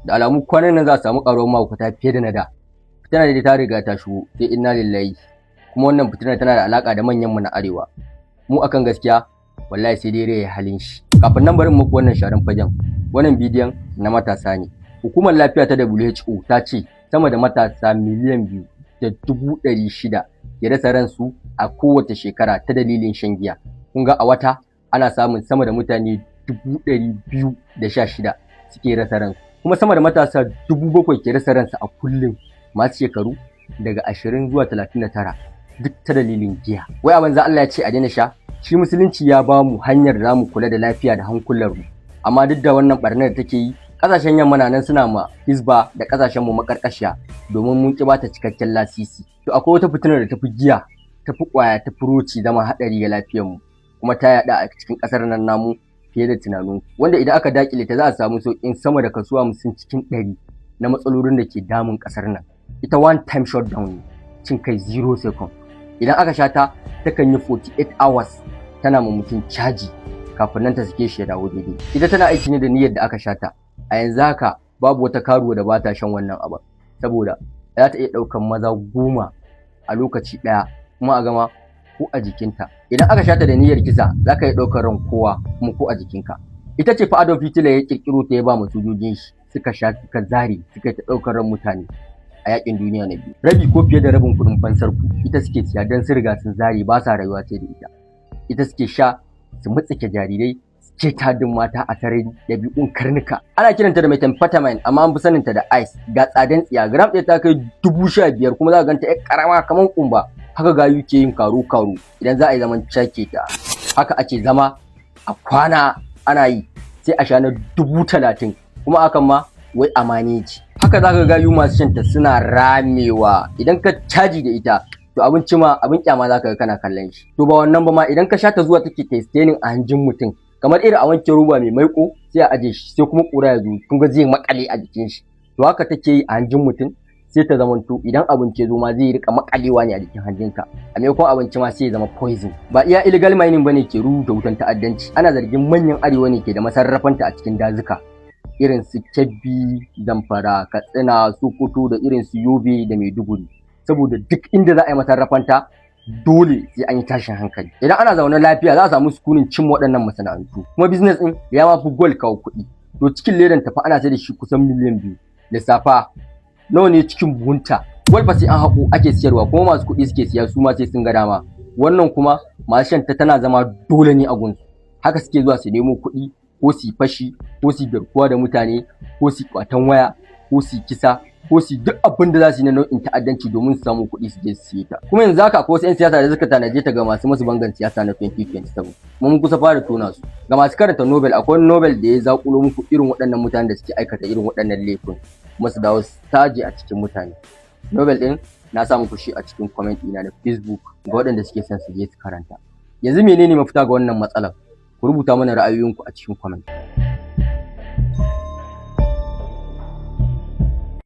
Da alamu kwanan nan za a samu ƙaruwar mahaukata fiye da na da. Fitina da ta riga ta shigo, sai inna lillahi. Kuma wannan fitina tana da alaƙa da manyan mu na arewa. Mu akan gaskiya, wallahi sai dai rai halin shi. Kafin nan, bari muku wannan sharan fagen. Wannan bidiyon na matasa ne. Hukumar lafiya ta WHO ta ce sama da matasa 2,600,000 ke rasa ransu a kowace shekara ta dalilin shan giya. Kun ga a wata ana samun sama da mutane 216,000 suke rasa ransu. Kuma sama da matasa 7,000 ke rasa ransu a kullum, masu shekaru daga 20 zuwa 39, duk ta dalilin giya. Wai a banza Allah ya ce a daina sha? Shi musulunci ya ba mu hanyar da mu kula da lafiya da hankulan mu. Amma duk da wannan barnar da take yi, kasashen yamma na nan suna ma Hizba da kasashen mu makarkashiya domin mun ki bata cikakken lasisi. To akwai wata fitinar da tafi giya, tafi kwaya, ta furoci zama hadari ga lafiyar mu, kuma ta yada a cikin kasar nan namu fiye da tunanin, wanda idan aka dakile ta za a samu sauƙin sama da kaso 50% na matsalolin da ke damun kasar nan. Ita one time shutdown ne, cin kai 0 second. Idan aka sha ta, takan yi 48 hours tana ma mutum caji kafin nan ta sake shi ya dawo daidai. Ita tana aiki ne da niyyar da aka sha ta. A yanzu haka babu wata karuwa da bata shan wannan abin, saboda za ta iya ɗaukan maza 10 a lokaci ɗaya kuma a gama ko a jikinta. Idan aka sha ta da niyyar kisa, za ka iya ɗaukar ran kowa kuma ko a jikinka. Ita ce fa Adolf Hitler ya kirkiro ta, ya ba ma sojojin shi, suka sha, suka zare, suka ta ɗaukar ran mutane a yakin duniya na biyu. Rabi ko fiye da rabin kuɗin fansar ku ita suke siya, don sun riga sun zare, ba sa rayuwa sai da ita. Ita suke sha su mutsike jarirai, suke tadin mata a sarari, ɗabi'un karnuka. Ana kiranta da methamphetamine, amma an fi saninta da ice. Ga tsadan tsiya, gram ɗaya ta kai 15,000, kuma za ka ganta ƴar ƙarama kamar kumba. Haka gayu ke yin karo karo idan za a yi zaman cake ta. Haka ake zama a kwana ana yi, sai a sha na 30,000, kuma akan ma wai a manage. Haka za ka gayu masu shanta suna ramewa. Idan ka caji da ita, to abinci ma abin kyama za ka ga kana kallon shi. To ba wannan ba ma, idan ka sha ta zuwa take testing a hanjin mutum, kamar irin a wanke roba mai maiko sai a aje shi, sai kuma ƙura ya zo, kun ga zai makale a jikin shi. To haka take yi a hanjin mutum, sai ta zamanto idan abinci ya zo ma zai rika makalewa ne a jikin hanjinka, a maimakon abinci ma sai ya zama poison. Ba iya illegal mining bane ke rubuta wutan ta'addanci. Ana zargin manyan arewa ne ke da masarrafanta a cikin dazuka irin su Kebbi, Zamfara, Katsina, Sokoto da irin su Yobe da Maiduguri, saboda duk inda za a yi masarrafanta dole sai an yi tashin hankali. Idan ana zaune lafiya, za a samu sukunin cin waɗannan masana'antu. Kuma business ɗin ya ma fi gold kawo kuɗi. To cikin ledan tafi ana sai da shi kusan miliyan 2. Lissafa nawa ne cikin buhunta. Gold fa sai an haƙo ake siyarwa, kuma masu kuɗi suke siya, su ma sai sun ga dama. Wannan kuma masu shan ta tana zama dole ne a gunsu. Haka suke zuwa su nemo kuɗi, ko su fashi, ko su garkuwa da mutane, ko su kwatan waya, ko su kisa, ko su duk abin da za su yi na nau'in ta'addanci domin su samu kuɗi su je su siye ta. Kuma yanzu haka akwai wasu 'yan siyasa da suka tanaje ta ga masu masu bangan siyasa na 2027. Mun kusa fara tona su. Ga masu karanta novel, akwai novel da ya zakulo muku irin waɗannan mutanen da suke aikata irin waɗannan laifin kuma su dawo saje a cikin mutane. Novel ɗin na sa muku shi a cikin comment ɗina na Facebook ga waɗanda suke son su je su karanta. Yanzu menene mafita ga wannan matsalar? Ku rubuta mana ra'ayoyinku a cikin comment.